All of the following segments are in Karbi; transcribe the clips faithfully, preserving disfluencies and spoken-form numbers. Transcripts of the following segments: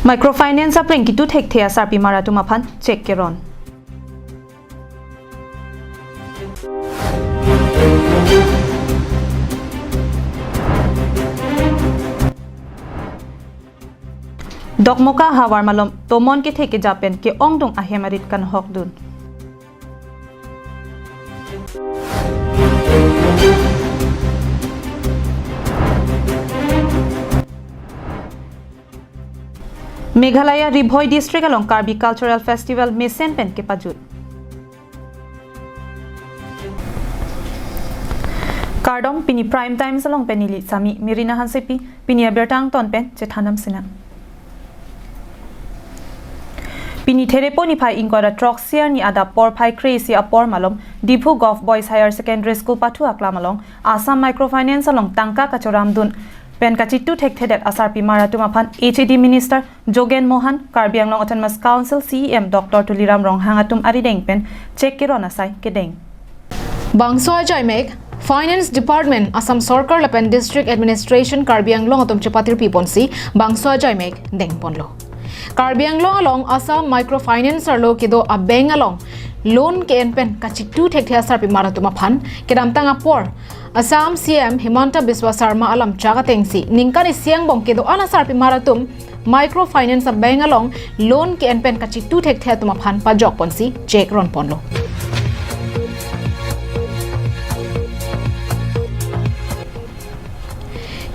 Microfinance apreng kitu thekthe asarpimar atum aphan cheque keron. Dokmoka havar malom tomon kethe kejap pen ke-ongdung ahem arit kanhokdun. Meghalaya Ri-Bhoi District along Karbi Cultural Festival mesen pen kepajut. Kardom, pini Prime Times along pen neli Sami Mirina Hansepi, pini abirta angton pen chethan damsinang. Pini Therepo niphai ingkoi ra throksi arni adap porphai kre-isi apor malom Diphu Govt Boys Higher Secondary School pathu aklam along Assam Microfinance along tangka kachoramdun pen kachitu thekthedet asarpimar atum aphan H A D Minister Jogen Mohan, Karbi Anglong Autonomous Council C E M Doctor Tuliram Ronghang atum arideng pen cheque keron asai kedeng. Bangso ajaimek Finance Department Assam Sorkar lapen District Administration Karbi Anglong atum chepatirpi ponsi bangso ajaimek dengponlo. Karbi Anglong along Assam Microfinance arlo kedo a-bank along loan ke-en pen kachitu thekthe asarpimar atum aphan kedamtang apor Assam C M Himanta Biswa Sarma alam chak atengsi ningkan isi angbong kedo-an asarpimar atum Microfinance a-bank along loan ke-en pen kachitu thekthe atum aphan pajok ponsi cheque ronponlo.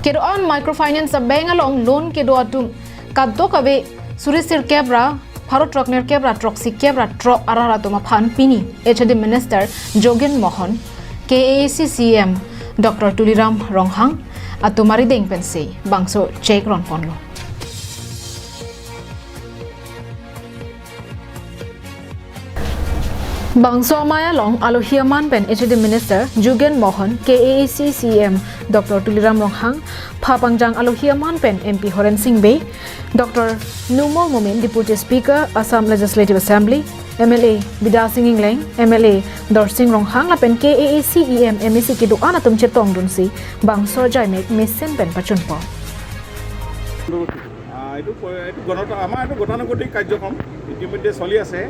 Kedo-an Microfinance a-bank along loan kedo atum kadokave suri sirkep ra pharo throknerkep ra throksi kep ra throk arat atum aphan pini H A D Minister Jogen Mohan, K A A C C E M Doctor Tuliram Ronghang atum arideng pensi bangso cheque ronponlo. Bangso amei along alohi aman pen H A D Minister Jogen Mohan, K A A C C E M Doctor Tuliram Ronghang, phapangjang alohi aman pen M P Horen Sing Bey, Doctor Numal Momin, Deputy Speaker, Assam Legislative Assembly, M L A Bidya Sing Engleng, M L A Dorsing Ronghang lapen K A A C E M, M A C kedo-an atum chetongdunsi bangso ajaimek mesen pen pachunpo. আহ, এইটো প-, এইটো গণত-, আমাৰ এইটো গতানুগতিক কাৰ্যক্ৰম ইতিমধ্যে চলি আছে।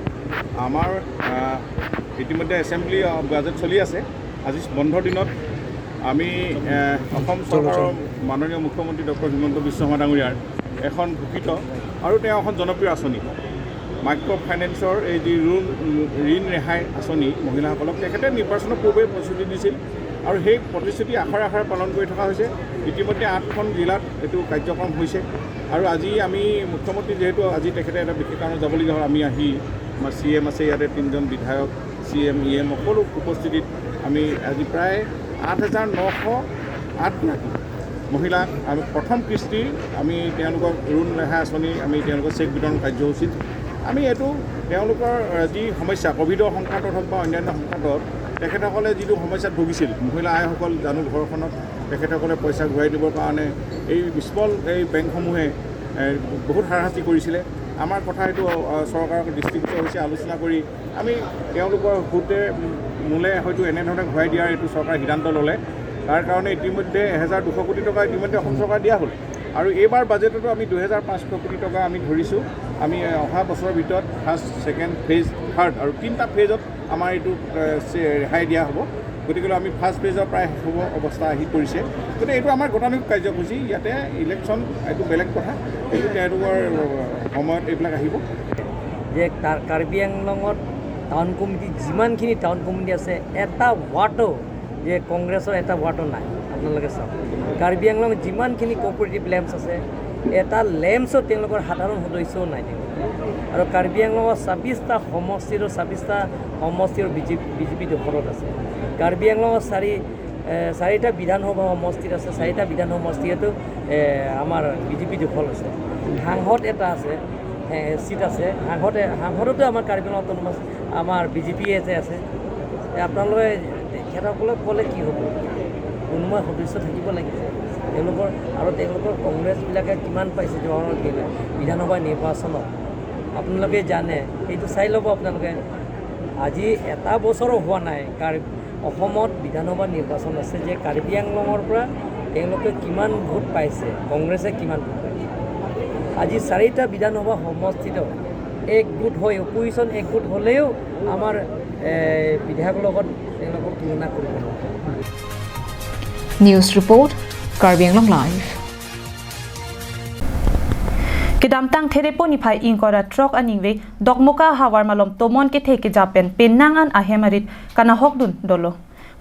আমাৰ, আহ, ইতিমধ্যে এছেম্বলি, আহ, বাজেট চলি আছে। আজি বন্ধৰ দিনত আমি, আহ, অসম চৰকাৰৰ মাননীয় মুখ্যমন্ত্ৰী ডক্টৰ হিমন্ত বিশ্ব শৰ্মা ডাঙৰীয়াৰ এখন ঘোষিত আৰু তেওঁ এখন জনপ্ৰিয় আঁচনি, মাইক্ৰ' ফাইনেন্সৰ এই যি লোন, ঋণ ৰেহাই আঁচনি মহিলাসকলক তেখেতে নিৰ্বাচনৰ পূৰ্বে প্ৰতিশ্ৰুতি দিছিল আৰু সেই প্ৰতিশ্ৰুতি আখৰে আখৰে পালন কৰি থকা হৈছে। ইতিমধ্যে আঠখন জিলাত এইটো কাৰ্যক্ৰম হৈছে আৰু আজি আমি মুখ্যমন্ত্ৰী যিহেতু আজি তেখেতে এটা বিশেষ কাৰণত যাবলগীয়া হ'ল, আমি আহি আমাৰ চি এম আছে ইয়াতে, তিনিজন বিধায়ক, চি এম, ই এম সকলো উপস্থিতিত আমি আজি প্ৰায় আঠ হাজাৰ নশ আঠগৰাকী মহিলাক আমি প্ৰথম কিস্তি আমি তেওঁলোকক লোন ৰেহাই আঁচনি আমি তেওঁলোকক চেক বিতৰণ কাৰ্যসূচীত আমি এইটো তেওঁলোকৰ, আহ, যি সমস্যা কভিডৰ সংক্ৰান্তত হওক বা অন্যান্য সংক্ৰান্তত তেখেতসকলে যিটো সমস্যাত ভুগিছিল, মহিলা আইসকল জানো ঘৰখনত তেখেতসকলে পইচা ঘূৰাই দিবৰ কাৰণে এই স্মল এই বেংকসমূহে, এ, বহুত হাৰাশাস্তি কৰিছিলে। আমাৰ কথা এইটো, আহ, চৰকাৰৰ দৃষ্টিগোচৰ হৈছে, আলোচনা কৰি আমি তেওঁলোকৰ সুতে মূলে হয়তো এনেধৰণে ঘূৰাই দিয়াৰ এইটো চৰকাৰে সিদ্ধান্ত ল'লে। তাৰ কাৰণে ইতিমধ্যে এহেজাৰ দুশ কোটি টকা ইতিমধ্যে অসম চৰকাৰে দিয়া হ'ল আৰু এইবাৰ বাজেটতো আমি দুহেজাৰ পাঁচশ কোটি টকা আমি ধৰিছোঁ। আমি অহা বছৰৰ ভিতৰত ফাৰ্ষ্ট, ছেকেণ্ড ফেজ, থাৰ্ড আৰু তিনিটা ফেজত আমাৰ এইটো, এ, চে-, ৰেহাই দিয়া হ'ব। গতিকে আমি ফাৰ্ষ্ট ফেজৰ প্ৰায় শেষ হ'ব অৱস্থা আহি পৰিছে। গতিকে এইটো আমাৰ গতানুগতিক কাৰ্যসূচী, ইয়াতে ইলেকশ্যন এইটো বেলেগ কথা, এইটো তেওঁলোকৰ সময়ত এইবিলাক আহিব। যে কাৰ-, কাৰ্বি আংলঙত টাউন কমিটি, যিমানখিনি টাউন কমিটি আছে, এটা ৱাৰ্ডো যে কংগ্ৰেছৰ এটা ৱাৰ্ডো নাই। আপোনালোকে চাওক, কাৰ্বি আংলঙত যিমানখিনি কোঅপাৰেটিভ লেম্পছ আছে, এটা লেম্পছো তেওঁলোকৰ সাধাৰণ সদস্যও নাই তেওঁলোকৰ। আৰু কাৰ্বি আংলঙৰ ছাব্বিছটা সমষ্টিৰো ছাব্বিছটা সমষ্টিৰ B J P, B J P দখলত আছে। কাৰ্বি আংলঙৰ চাৰি, এ, চাৰিটা বিধানসভা সমষ্টিত আছে, চাৰিটা বিধানসভা সমষ্টিতো, এ, আমাৰ বি জে পি দখল আছে। সাংসদ এটা আছে, এ, ছিট আছে, সাংসদে, সাংসদতো আমাৰ কাৰ্বি আংলং অট'নমাছ আমাৰ বি জে পিয়ে যে আছে। এ, আপোনালোকে তেখেতসকলক ক'লে কি হ'ব? কোনোবা সদস্য থাকিব লাগিছে। তেওঁলোকৰ, আৰু তেওঁলোকৰ কংগ্ৰেছবিলাকে কিমান পাইছে জৱাহৰলাল নেহৰু বিধানসভা নিৰ্বাচনত, আপোনালোকে জানে, এইটো চাই ল'ব আপোনালোকে। আজি এটা বছৰো হোৱা নাই কাৰ-, অসমত বিধানসভা নিৰ্বাচন আছে যে কাৰ্বি আংলঙৰ পৰা তেওঁলোকে কিমান ভোট পাইছে, কংগ্ৰেছে কিমান ভোট পাইছে। আজি চাৰিটা বিধানসভা সমষ্টিত একগোট হৈ, অপজিশ্যন একগোট হ'লেও আমাৰ, এ, বিধায়কৰ লগত তেওঁলোকক তুলনা কৰিব নোৱাৰে। News report, Karbi Anglong Live. Kedamtang Therepo niphai ingkoi ra throk aningve Dokmoka havar malom tomon kethe kejap pen penang an ahem arit kanahokdun dolo.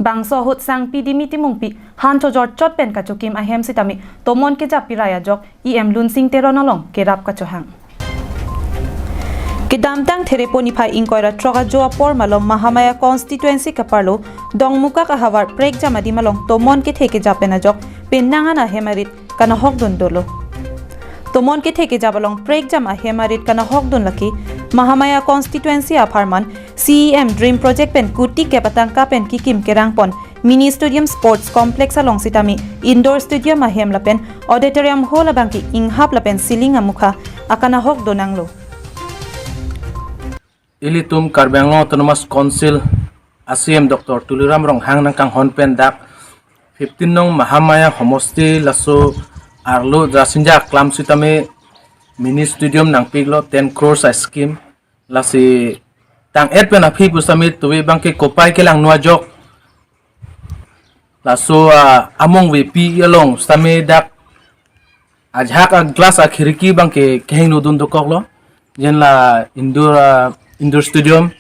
Bangso ahut sangpi Dimi Timungpi han chojor chot pen kachokim ahem sitame tomon kejap pirai ajok E M Lunsing Teron along kerap kachohang. Kedamtang Therepo niphai ingkoi ra throk ajo apor malom Mahamaya constituency kaparlo Dongmukak ahavar prekjam adim along tomon kethe kejap pen ajok penang an ahem arit kanahokdun dolo. Tomon kethe kejap along prekjam ahem arit kanahokdun lake Mahamaya constituency apharman C E M Dream Project pen kuti kep atangka pen kikim kerang pon mini stadium sports complex along sitame indoor stadium ahem lapen auditorium hall abangke inghap lapen ceiling amukha akanahok donanglo. Ilitum Karbi Anglong Autonomous Council a C E M Doctor Tuliram Ronghang nangkanghon pen dak fifteen nong Mahamaya homosti laso arlo Jasinja aklam sitame mini stadium nangpiklo ten crores a scheme. Lasi tang-et pen aphi pusitame tuve abangke kopai kelang nu ajok. Laso, ah, among vepi along sitame dak ajahak a glass a khiriki abangke kehingno dun dokoklo. Jen la indoor, ah, indoor stadium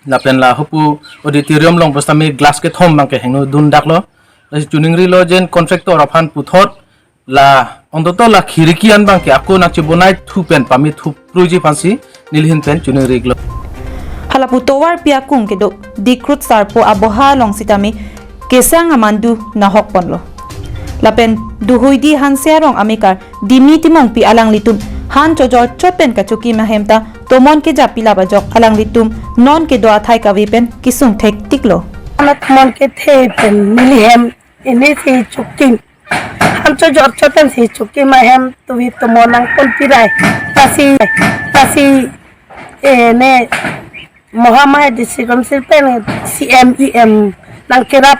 lapen la hopu auditorium along pusitame glass kethom abangke hingno dun daklo. Lasi choningrilo jen contractor aphan puthot la ontoto la khiriki an abangke ako nangchebonai thu pen pame thu pruji aphansi nelihin pen choningrilo. Halapu tovar pi akung kedo Dikrut Sarpo aboha along sitame kesang amandu nahok ponlo. Lapen Duhuidi Hanse arong amekar Dimi Timungpi alanglitum han chojor chot pen kachokim ahem ta tomon kejap pilap ajok alanglitum non kedo athai kave pen kesung thektiklo. Amat tomon kethe pen nelihem ini si chokim. Han chojor chot pen si chokim ahem tuvi tomon nangpon pirai. Lasi, lasi, eh, ne Mahamaya District Council pen C M E M nangkerap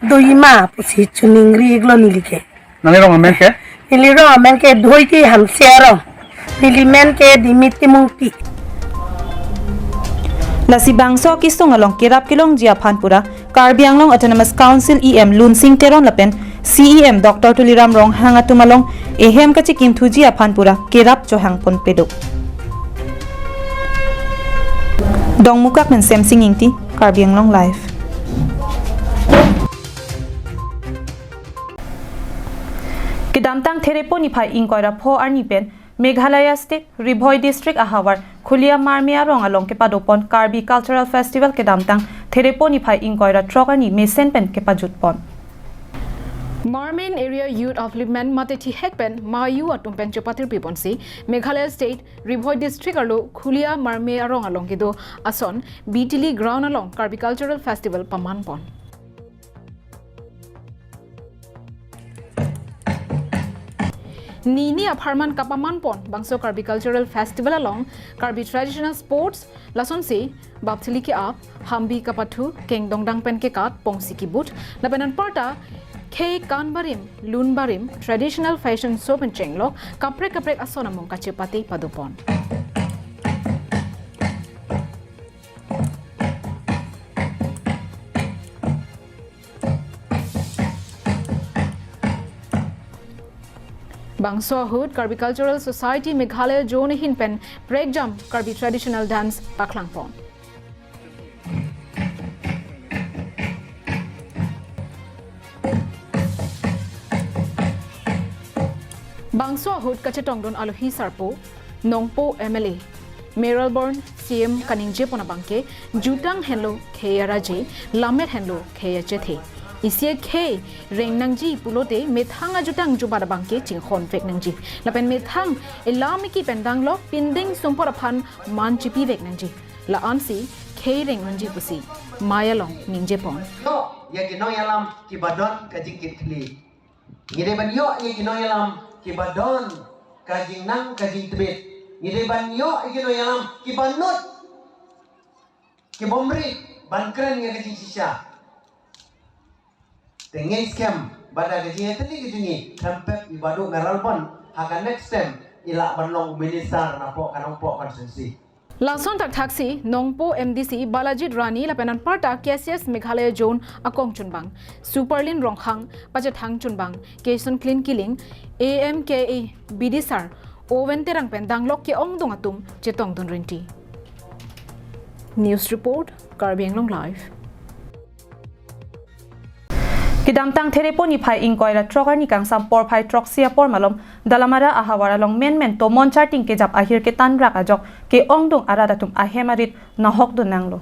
doji ma pusi choningrilo nelike. Nangli rong amen ke? Neli rong amen ke Duhuidi Hanse arong. Neli men ke Dimi Timungpi. Lasi bangso kesung along kerap kelongji aphan pura Karbi Anglong Autonomous Council E M Lunsing Teron lapen C E M Doctor Tuliram Ronghang atum along ehem kachikim thuji aphan pura kerap chohang pon pedo. Dongmukak pen Semsing Ingti, Karbi Anglong Live. Kedamtang Therepo niphai ingkoi ra pho arni pen Meghalaya State Ri Bhoi District ahavar Khulia Marme arong along kepado pon Karbi Cultural Festival kedamtang Therepo niphai ingkoi ra throk arni mesen pen kepajut pon. Marme Area Youth Upliftment mate thihek pen mayu atum pen chepatir pi ponsi Meghalaya State Ri Bhoi District arlo Khulia Marme arong along kedo ason B T L ground along Karbi Cultural Festival paman pon. Nini apharman kapaman pon bangso Karbi Cultural Festival along Karbi traditional sports lasonsi bapthili ke-ap, hambi kapathu, kengdongdang pen kekat, pongsi kibut, lapen anparta khei kan barim, lun barim, traditional fashion show pen chenglok kaprek kaprek ason amung kachepate pado pon. Bangso ahut Karbi Cultural Society Meghalaya Zone ahin pen prekjam Karbi traditional dance paklang pon. Bangso ahut kachetongdun alohi sarpo, Nongpoh M L A, Mayralborn C M kaningje pon abangke, jutang henlo khei araje, lammet henlo khei achethe. Isi akhei reng nangji pulote methang ajutang jubat abangke chinghon vek nangji. Lapen methang elam eki pen danglok pindeng sumpot aphan man chipi vek nangji. La-ansi khei reng nangji pusi maya along ningje pon. To, ya kinong yalam kibadon kajingkit khli. Ngide ban yo ye kinong yalam kibadon kajingnang kajingtbit. Ngide ban yo ye kinong yalam kibanut kibomri ban kren ye kajingsisa. Tengei skem bada kajing eteni kajingi thempet ibadu Mayralborn hakan next time Ila Banlong minister na po kanong po constituency. Lason thakthak si Nongpoh M D C Balajit Rani lapen anparta K C S Meghalaya Zone akong chunbang Superlin Rongkhang, pachethang chunbang Keson Klin Kiling, A M K A B D sir Owen Terang pen danglok ke-ongdung atum chetongdun rinti. News report, Karbi Anglong Live. Kedamtang Therepo niphai ingkoi ra throk arni kangsam porphai throksi apor malom Dolamara ahavar along menmen tomon charting kejap ahir ketan rak ajok ke-ongdung arat atum ahem arit nahokdun nanglo.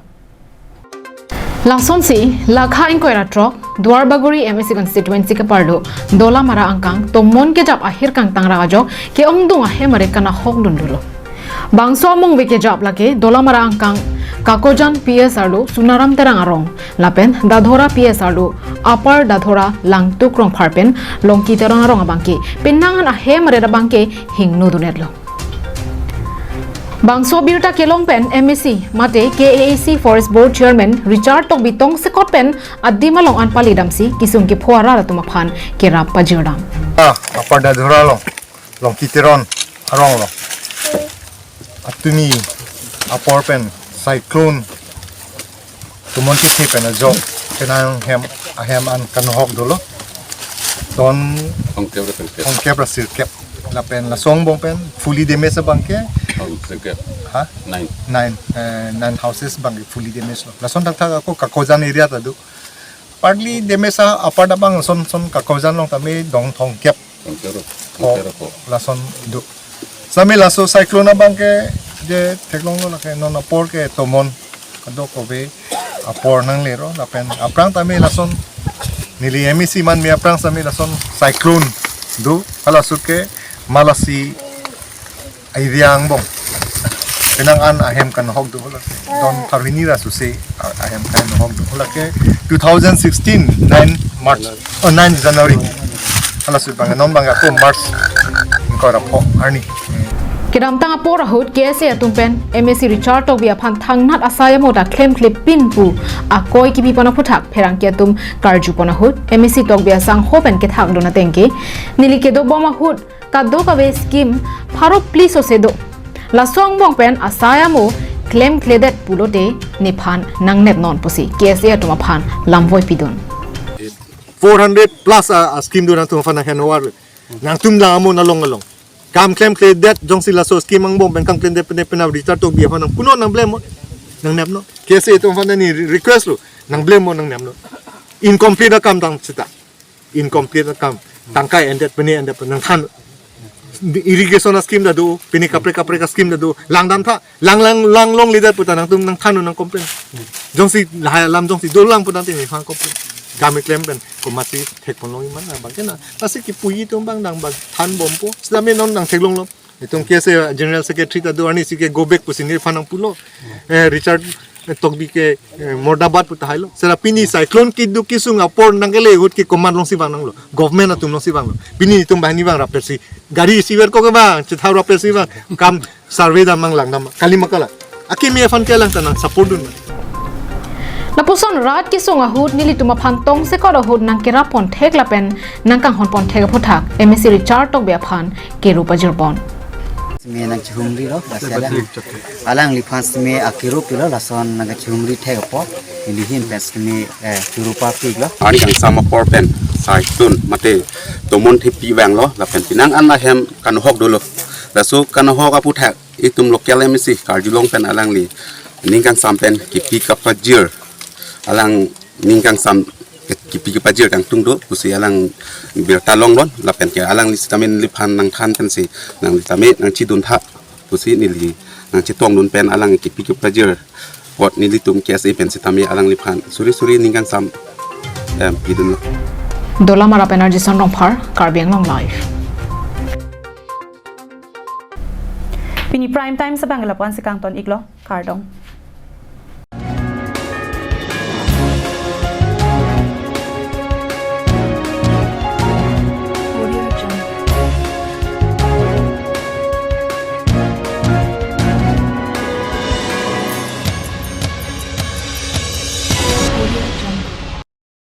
Lasonsi lakha ingkoi ra throk Duarbagori M A C constituency keparlo Dolamara angkang tomon kejap ahir kangtang rak ajok ke-ongdung ahem arit kanahokdun dolo. Bangso among ve kejap lake Dolamara angkang Kakojan P S arlo Sunaram Terang arong lapen Dadhora P S arlo Upper Dadhora Langtuk Rongphar pen Longki Teron arong abangke penang an ahem arit abangke hingno dunetlo. Bangso birta kelong pen M A C mate K A A C Forest Board Chairman Richard Tokbi tongsekot pen adim along an pali damsi kisung kepho arat atum aphan kerap pajirdam. Ah, Upper Dadhora along, Longki Teron arong along, atumi apor pen cyclone tomon kethe pen ajok penang hem ahem an kanahok dolo. Ton Hongkep ra sirkep. Hongkep ra sirkep. Lapen laso angbong pen fully damage abangke. Hong sirkep. Ha? Nine. Nine, eh, nine houses abangke fully damage lo. Lason thakthak ako Kakojan area ta do. Partly damage a apart abang son son Kakojan along tame dong thongkep. Hongkep ra. Oh, Hongkep ra ko. Lason do. Sami laso cyclone abangke je theklonglo lake non apor ke tomon kadokave apor nanglelo lapen aphrang tame lason neli M A C manme aphrang sami lason cyclone do, hala ahut ke Malasi area angbong penang an ahem kanahok do lake. Don tharhini ra susi a-, ahem kanahok do lake two thousand sixteen nine March, oh, nine January. Hala ahut abang non abang ako March ingkoi ra pho arni. Kedamtang apor ahut K S A atum pen M A C Richard Tokbi aphan thangnat asai amo ta klemkle pin pu akoi kipi pon aphuthak pherangke atum karju pon ahut M A C Tokbi asangho pen kethakdun ateng ke neli kedobom ahut kadokave scheme pharo phli sose do. Laso angbong pen asai amo klemkledet pulote nephan nangnep non pusi K S A atum aphan lamvoi pidun. Four hundred plus a, a scheme do nangtum aphan nanghen war. Nangtum la amo nalong along. Kam klemkledet jongsi laso scheme angbong pen kam klemkledet pen pen Richard Tokbi aphan nangpunon nangblem non. Nangnep non. K S A atum aphan neli request lo. Nangblem non nangnep non. Incomplete akam tang seta. Incomplete akam. Tangkai endet pene endet pen nangthan. Irrigation a scheme ta do, pini kaprek kaprek a scheme ta do, langdamtha, lang lang lang longledet puta nangtum nangthan nang complain. Jongsi lahai alam jongsi dolang puta te nephan complain. Kami klem pen, komatsi thek ponlong iman na bangke na. Lasi kipuji atum abang nang bang thanbompo. Sitame non nang theklonglo. Itum K S A General Secretary ta do arnisi ke go back pusi nephan nangpulo. Eh, Richard Tokbi ke, eh, murdabad puta hailo. Sera pini cyclone kedo kisung apor nangkele ahut ke komat alongsi vang nanglo. Government atum alongsi vanglo. Pini itum banghini vang rapetsi. Gari siver ko ke vang, chethau rapetsi vang. Kam survey dam mang langdam. Kali makala. Akimi aphan kelang ta nang support dun. Lapuson rat kisung ahut nelitum aphan tongsekot ahut nangkerap pon thek lapen nangkanghon pon thek aphuthak M A C Richard Tokbi aphan keru pajir pon. Simi nangchihumri lo, lasi alang, alangliphan simi akiru pilo, lason nangkachihumri thek apot, neli ahin pen simi, eh, churu papik lo. Arni kangsam apor pen, cyclone, mate tomon thepi vanglo, lapen penang an ahem kanahok dolo. Laso kanahok aphuthak, itum local M A C, karjulong pen alangli, ning kangsam pen, kipi kapajir, alang ning kangsam kipi kepajir kangtung do pusi alang birta longdun lapen ke alangli sitame neliphan nangthan pensi nangli tame nangchiduntha pusi neli nangchetongdun pen alang kipi kepajir apot nelitum K S A pen sitame alangliphan suri suri ning kangsam, em, pidunlo. Dolamara pen Arjison Rongphar, Karbi Anglong Live. Pini Prime Time abang lapu-an si kangton iklo, kardom.